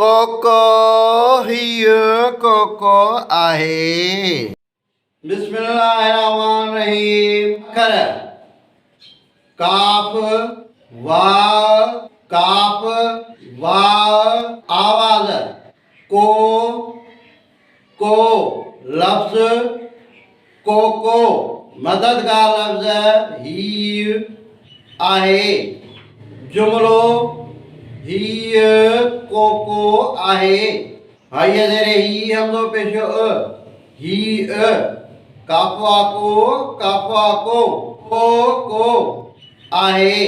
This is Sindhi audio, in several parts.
ڪوڪو، هيء ڪوڪو آهي. بسم الله الرحمٰن الرحيم اکر، ڪاف، واء، ڪاف، واء، آواز، ڪو، ڪو، لفظ، ڪوڪو، مددگار لفظ هيء آهي. جملو، هيء ڪوڪو آهي. هيء زير هي همزو پيش ا، هيء، ڪاف آ ڪو، ڪاف آ ڪو، ڪو ڪو آهي.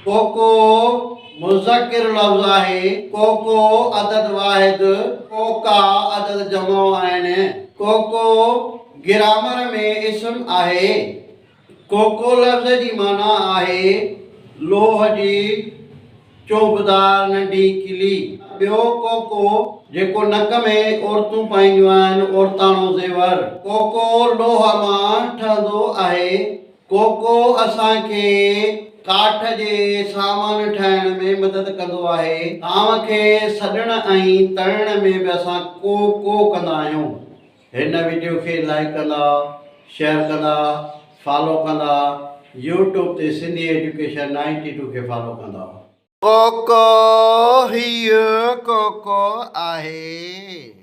ڪوڪو مذڪر لفظ آهي. ڪوڪو عدد واحد، ڪوڪا عدد جمع آهن. ڪوڪو گرامر ۾ اسم آهي. ڪوڪو لفظ جي معنيٰ آهي لوهه جي چهنبدار ننڍي ڪلي. ٻيو ڪوڪو جيڪو نڪ ۾ عورتون پائينديون آهن، عورتاڻو زيور. ڪوڪو لوهه مان ٺهندو آهي. ڪوڪو اسان کي ڪاٺ جي سامان ٺاهڻ ۾ مدد ڪندو آهي. ڪانء کي سڏڻ ۽ تڙڻ ۾ به اسان ڪو ڪو ڪندا آهيون. هن وڊيو کي لائيڪ ڪندا، شيئر ڪندا، فالو ڪندا، يوٽيوب تي سنڌي ايجوڪيشن 92 کي فالو ڪندا. ڪوڪو، هيء ڪوڪو آهي.